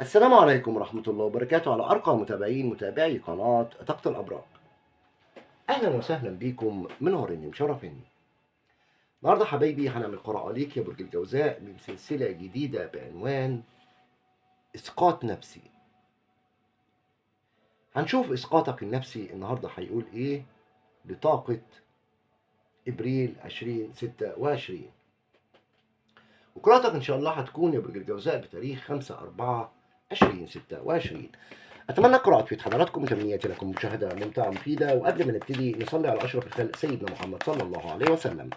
السلام عليكم ورحمة الله وبركاته على أرقى متابعين متابعي قناة طاقة الأبراج. أهلا وسهلا بيكم، منوريني مشرفيني. النهارده حبايبي هنعمل قراءة ليك يا برج الجوزاء من سلسلة جديدة بعنوان إسقاط نفسي. هنشوف إسقاطك النفسي النهارده هيقول إيه لطاقة إبريل 2026. وقراءتك إن شاء الله هتكون يا برج الجوزاء بتاريخ 5/4/2026. أتمنى القراءة تفيد حضراتكم، وتمنياتي لكم مشاهدة ممتعة مفيدة. وقبل ما نبتدي نصلي على أشرف الخلق سيدنا محمد صلى الله عليه وسلم.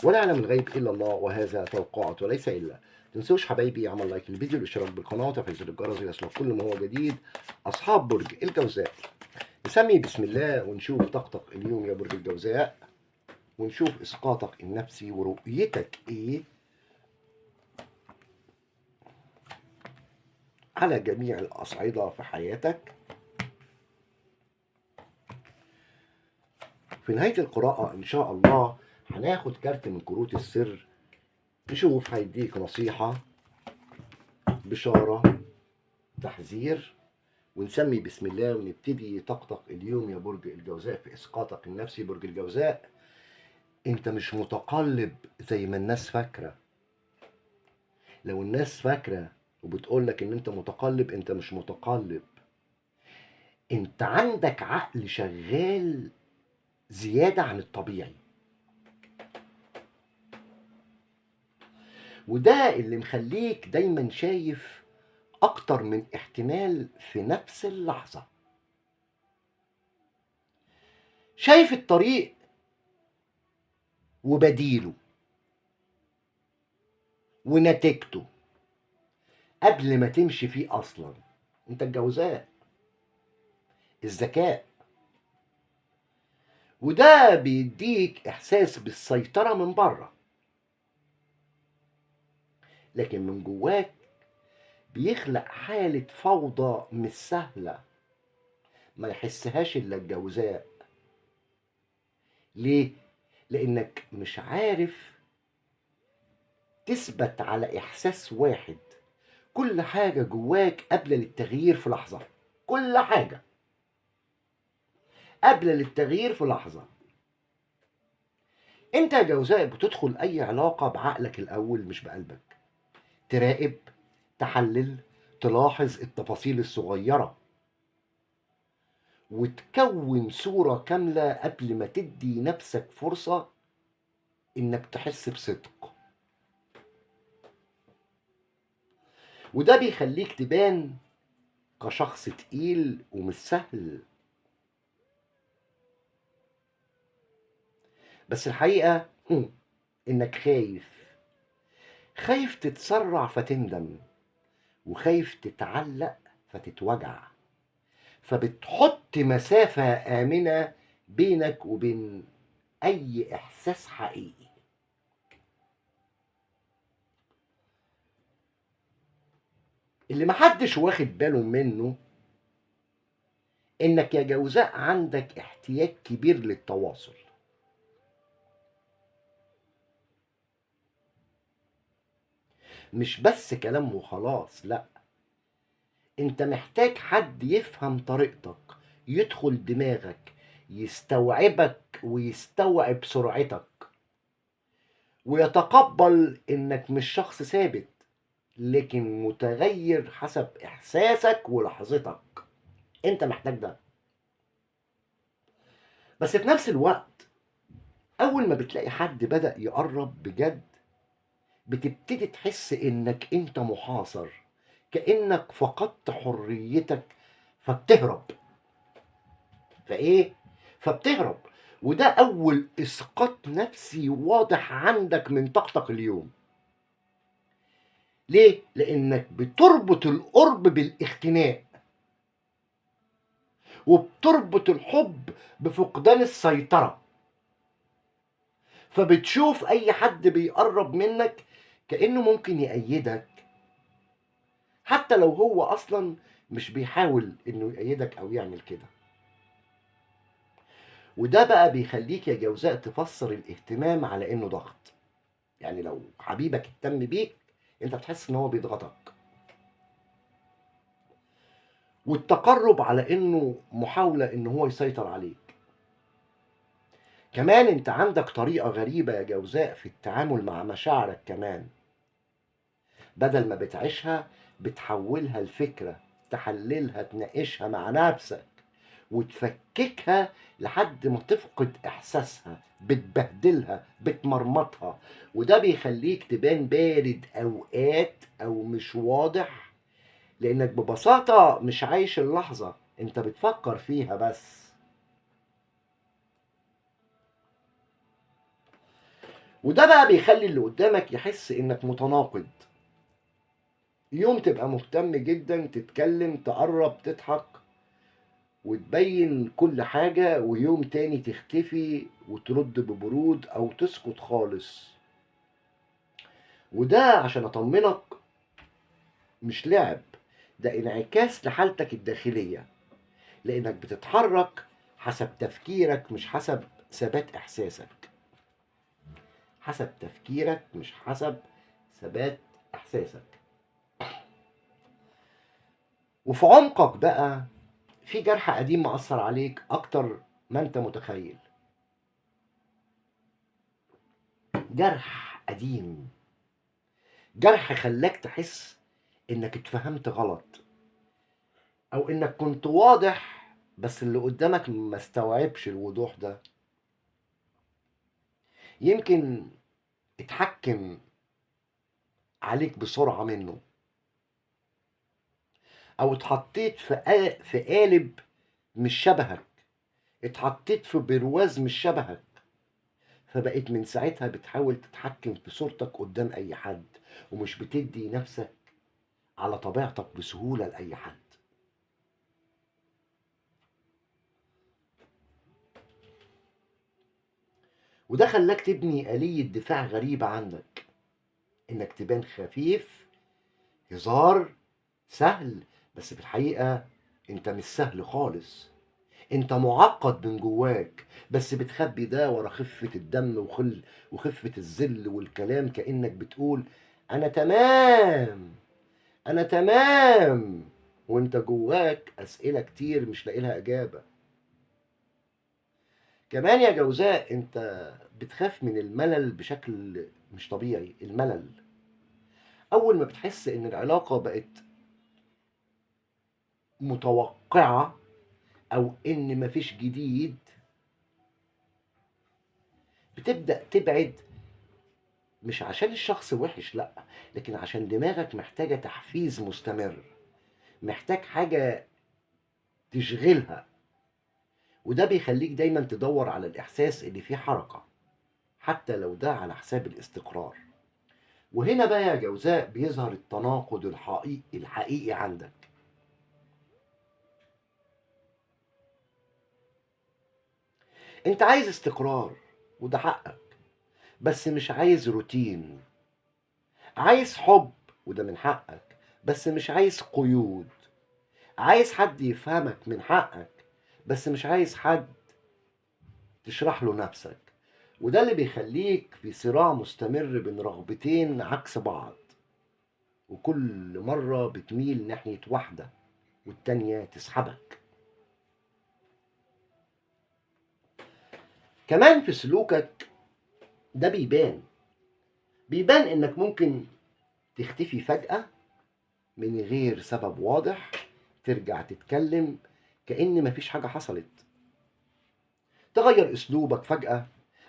ولا يعلم الغيب إلا الله، وهذا توقعات وليس إلا. تنسوش حبايبي عمل لايك للفيديو، الاشتراك بالقناة، وتفعيل زر الجرس ليصلك كل ما هو جديد. أصحاب برج الجوزاء، نسمي بسم الله ونشوف طاقتك اليوم يا برج الجوزاء، ونشوف إسقاطك النفسي ورؤيتك إيه على جميع الأصعدة في حياتك. في نهاية القراءة إن شاء الله هناخد كارت من كروت السر، نشوف هيديك نصيحة، بشارة، تحذير. ونسمي بسم الله ونبتدي طاقتك اليوم يا برج الجوزاء في إسقاطك النفسي. برج الجوزاء، أنت مش متقلب زي ما الناس فاكرة. لو الناس فاكرة وبتقول لك ان انت متقلب، انت مش متقلب. انت عندك عقل شغال زيادة عن الطبيعي، وده اللي مخليك دايما شايف اكتر من احتمال في نفس اللحظة. شايف الطريق وبديله ونتيجته قبل ما تمشي فيه اصلا. انت الجوزاء، الذكاء، وده بيديك احساس بالسيطرة من بره، لكن من جواك بيخلق حالة فوضى مش سهلة ما يحسهاش الا الجوزاء. ليه؟ لانك مش عارف تثبت على احساس واحد. كل حاجة جواك قابلة للتغيير في لحظة، كل حاجة قابلة للتغيير في لحظة. انت يا جوزاء بتدخل اي علاقة بعقلك الاول مش بقلبك. تراقب، تحلل، تلاحظ التفاصيل الصغيرة، وتكون صورة كاملة قبل ما تدي نفسك فرصة انك تحس بصدق. وده بيخليك تبان كشخص تقيل ومش سهل، بس الحقيقة انك خايف. خايف تتسرع فتندم، وخايف تتعلق فتتوجع، فبتحط مسافة آمنة بينك وبين أي إحساس حقيقي. اللي محدش واخد باله منه انك يا جوزاء عندك احتياج كبير للتواصل. مش بس كلام وخلاص، لا، انت محتاج حد يفهم طريقتك، يدخل دماغك، يستوعبك ويستوعب سرعتك، ويتقبل انك مش شخص ثابت لكن متغير حسب احساسك ولحظتك. انت محتاج ده. بس في نفس الوقت اول ما بتلاقي حد بدأ يقرب بجد، بتبتدي تحس انك انت محاصر، كأنك فقدت حريتك، فبتهرب. فايه؟ فبتهرب. وده اول اسقاط نفسي واضح عندك من طاقتك اليوم. ليه؟ لأنك بتربط القرب بالاختناق، وبتربط الحب بفقدان السيطرة، فبتشوف أي حد بيقرب منك كأنه ممكن يأيدك، حتى لو هو أصلا مش بيحاول إنه يأيدك أو يعمل كده. وده بقى بيخليك يا جوزاء تفسر الاهتمام على إنه ضغط. يعني لو حبيبك اهتم بيك انت بتحس ان هو بيضغطك. والتقرب على انه محاولة ان هو يسيطر عليك. كمان انت عندك طريقة غريبة يا جوزاء في التعامل مع مشاعرك. كمان بدل ما بتعيشها بتحولها لفكرة، تحللها، تناقشها مع نفسك وتفككها لحد ما تفقد احساسها، بتبهدلها، بتمرمطها، وده بيخليك تبان بارد اوقات او مش واضح، لانك ببساطة مش عايش اللحظة، انت بتفكر فيها بس. وده بقى بيخلي اللي قدامك يحس انك متناقض. يوم تبقى مهتم جدا، تتكلم، تقرب، تضحك وتبين كل حاجة، ويوم تاني تختفي وترد ببرود او تسكت خالص. وده عشان اطمنك مش لعب، ده انعكاس لحالتك الداخلية، لانك بتتحرك حسب تفكيرك مش حسب ثبات احساسك. حسب تفكيرك مش حسب ثبات احساسك. وفي عمقك بقى في جرح قديم مأثر عليك أكتر ما أنت متخيل. جرح قديم، جرح خلاك تحس إنك اتفهمت غلط، أو إنك كنت واضح بس اللي قدامك ما استوعبش الوضوح ده. يمكن اتحكم عليك بسرعة منه، او اتحطيت في قالب مش شبهك، اتحطيت في برواز مش شبهك، فبقيت من ساعتها بتحاول تتحكم في صورتك قدام اي حد، ومش بتدي نفسك على طبيعتك بسهولة لأي حد. وده خلاك تبني آلية دفاع غريبة عنك، انك تبان خفيف، هزار، سهل، بس في الحقيقة انت مش سهل خالص، انت معقد من جواك، بس بتخبي ده ورا خفة الدم وخفة الذل والكلام، كأنك بتقول انا تمام، انا تمام، وانت جواك اسئلة كتير مش لاقي لها اجابة. كمان يا جوزاء انت بتخاف من الملل بشكل مش طبيعي. الملل اول ما بتحس ان العلاقة بقت متوقعة او ان مفيش جديد، بتبدأ تبعد، مش عشان الشخص وحش، لا، لكن عشان دماغك محتاجة تحفيز مستمر، محتاج حاجة تشغلها، وده بيخليك دايما تدور على الإحساس اللي فيه حركة، حتى لو ده على حساب الاستقرار. وهنا بقى يا جوزاء بيظهر التناقض الحقيقي عندك. انت عايز استقرار وده حقك، بس مش عايز روتين. عايز حب وده من حقك، بس مش عايز قيود. عايز حد يفهمك من حقك، بس مش عايز حد تشرح له نفسك. وده اللي بيخليك في صراع مستمر بين رغبتين عكس بعض، وكل مرة بتميل ناحية واحدة والتانية تسحبك. كمان في سلوكك ده بيبان انك ممكن تختفي فجأة من غير سبب واضح، ترجع تتكلم كأن مفيش حاجة حصلت، تغير اسلوبك فجأة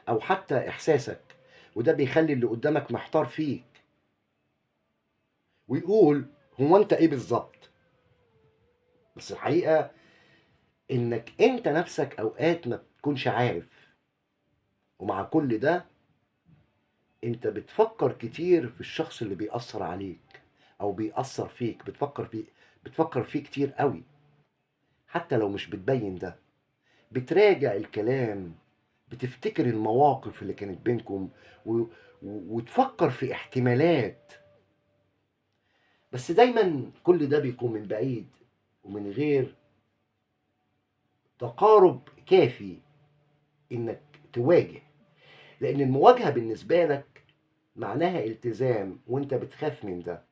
او حتى احساسك، وده بيخلي اللي قدامك محتار فيك ويقول هو انت ايه بالظبط. بس الحقيقة انك انت نفسك اوقات ما بتكونش عارف. ومع كل ده انت بتفكر كتير في الشخص اللي بيأثر عليك او بيأثر فيك، بتفكر فيه كتير قوي، حتى لو مش بتبين ده. بتراجع الكلام، بتفتكر المواقف اللي كانت بينكم وتفكر في احتمالات، بس دايما كل ده بيكون من بعيد ومن غير تقارب كافي انك تواجه، لان المواجهة بالنسبة لك معناها التزام وانت بتخاف من ده.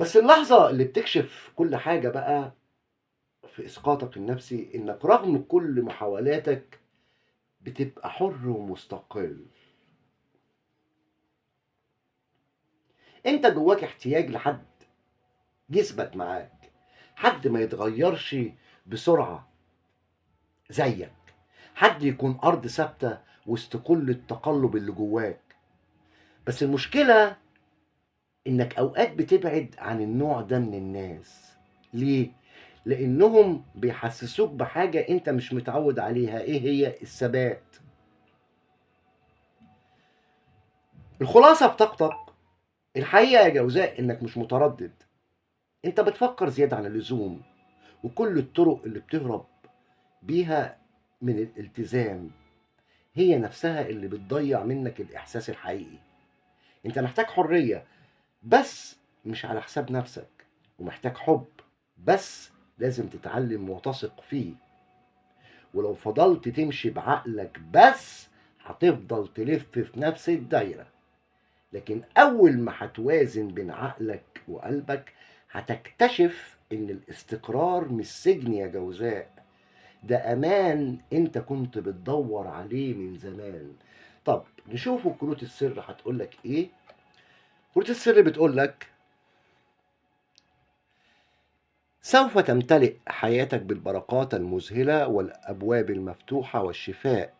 بس اللحظة اللي بتكشف كل حاجة بقى في إسقاطك النفسي، إنك رغم كل محاولاتك بتبقى حر ومستقل. انت جواك احتياج لحد يثبت معاك، حد ما يتغيرش بسرعة زيك، حد يكون أرض ثابتة وسط كل التقلب اللي جواك. بس المشكلة إنك أوقات بتبعد عن النوع ده من الناس. ليه؟ لأنهم بيحسسوك بحاجة أنت مش متعود عليها. إيه هي؟ الثبات. الخلاصة في طاقتك الحقيقة يا جوزاء إنك مش متردد، أنت بتفكر زيادة عن اللزوم، وكل الطرق اللي بتهرب بيها من الالتزام هي نفسها اللي بتضيع منك الإحساس الحقيقي. أنت محتاج حرية بس مش على حساب نفسك، ومحتاج حب بس لازم تتعلم وتثق فيه. ولو فضلت تمشي بعقلك بس هتفضل تلف في نفس الدايرة، لكن أول ما هتوازن بين عقلك وقلبك هتكتشف إن الاستقرار مش سجن يا جوزاء، ده أمان أنت كنت بتدور عليه من زمان. طب نشوفوا كروت السر هتقولك إيه. كروت السر بتقولك سوف تمتلئ حياتك بالبركات المذهلة والأبواب المفتوحة والشفاء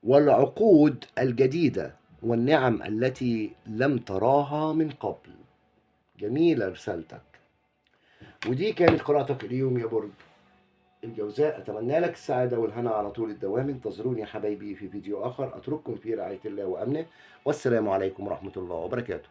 والعقود الجديدة والنعم التي لم تراها من قبل. جميلة رسالتك. ودي كانت قراءتك اليوم يا برج الجوزاء. أتمنى لك السعادة والهنا على طول الدوام. انتظروني يا حبايبي في فيديو آخر. أترككم في رعاية الله وأمنه، والسلام عليكم ورحمة الله وبركاته.